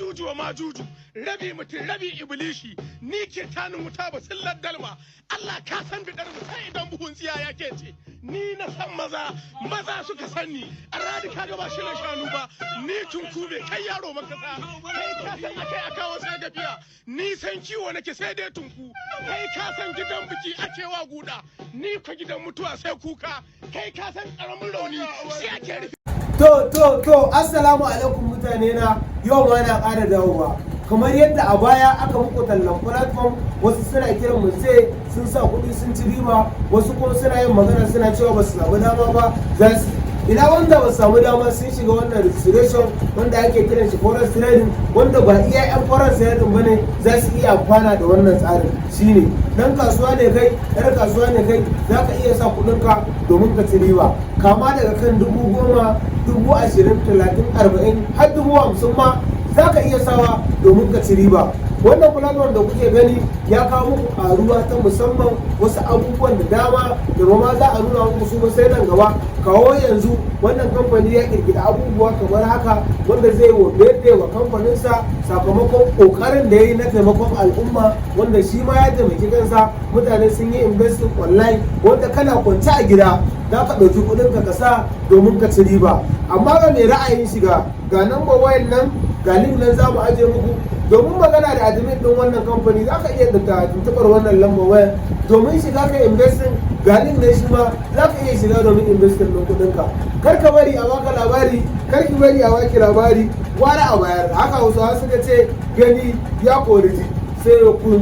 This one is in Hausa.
Juju wa ma juju, rabi mutum rabi ibilishi, ni ke tanin wuta ba sillar dalma. Allah ka san bidar mu sai idan buhun tsiya ya ke ce. Ni na san maza, maza suka sanni. A radi ka ga ba shi na shanu ba, ni tunku bai kai yaro makasa. Kai ka san akai a kawo sai gafiya. Ni san kiwo nake sai dai tunku. Kai ka san gidan biki ake wa guda. Ni ka gidan mutuwa sai kuka. Kai ka san karamin rauni shi ake rufe. To, assalamu alaikum mutane na, yau ma na ƙara dawowa. Kamar yadda a baya aka muku tallan platform, wasu suna kiran mu sai sun sa kuɗi sun ci riba, wasu kuma suna yin magana suna cewa ba su samu dama ba za su. Ina wanda ba su samu dama sun shiga wannan registration wanda ake kiran shi forex trading, wanda ba iya 'yan forex trading bane za su iya amfana da wannan tsarin. Shine dan kasuwa ne kai, yar kasuwa ne kai, za ka iya sa kuɗinka domin ka ci riba. Kama daga kan 10,000, 20,000, 30, 40, har 50,000 ma za ka iya sawa domin ka ci riba. Wannan platform da kuke gani ya kawo muku karuwa ta musamman, wasu abubuwan da dama da ba ma za a nuna muku su ba sai nan gaba. Kawo yanzu wannan kamfani ya kirkiri abubuwa kamar haka wanda zai wa birthday wa kamfaninsa sakamakon kokarin da ya yi na taimakon al'umma, wanda shi ma ya taimaki kansa. Mutane sun yi investing online, wanda kana kwance a gida za ka ɗauki kuɗin ka sa domin ka ci riba. Amma ga mai ra'ayin shiga, ga number wayan nan, ga link nan za mu aje muku domin magana da admin din wannan kamfani. Za ka iya tuntuɓar wannan lambar wayan domin shiga ka investing. Ga link nan shi ma za ka iya shiga domin investing ɗin kuɗinka. Kar ka bari a baka labari, kar ki bari a baki labari, gwara a bayar. Haka Hausawa suka ce, gani ya kori ji. Sai kun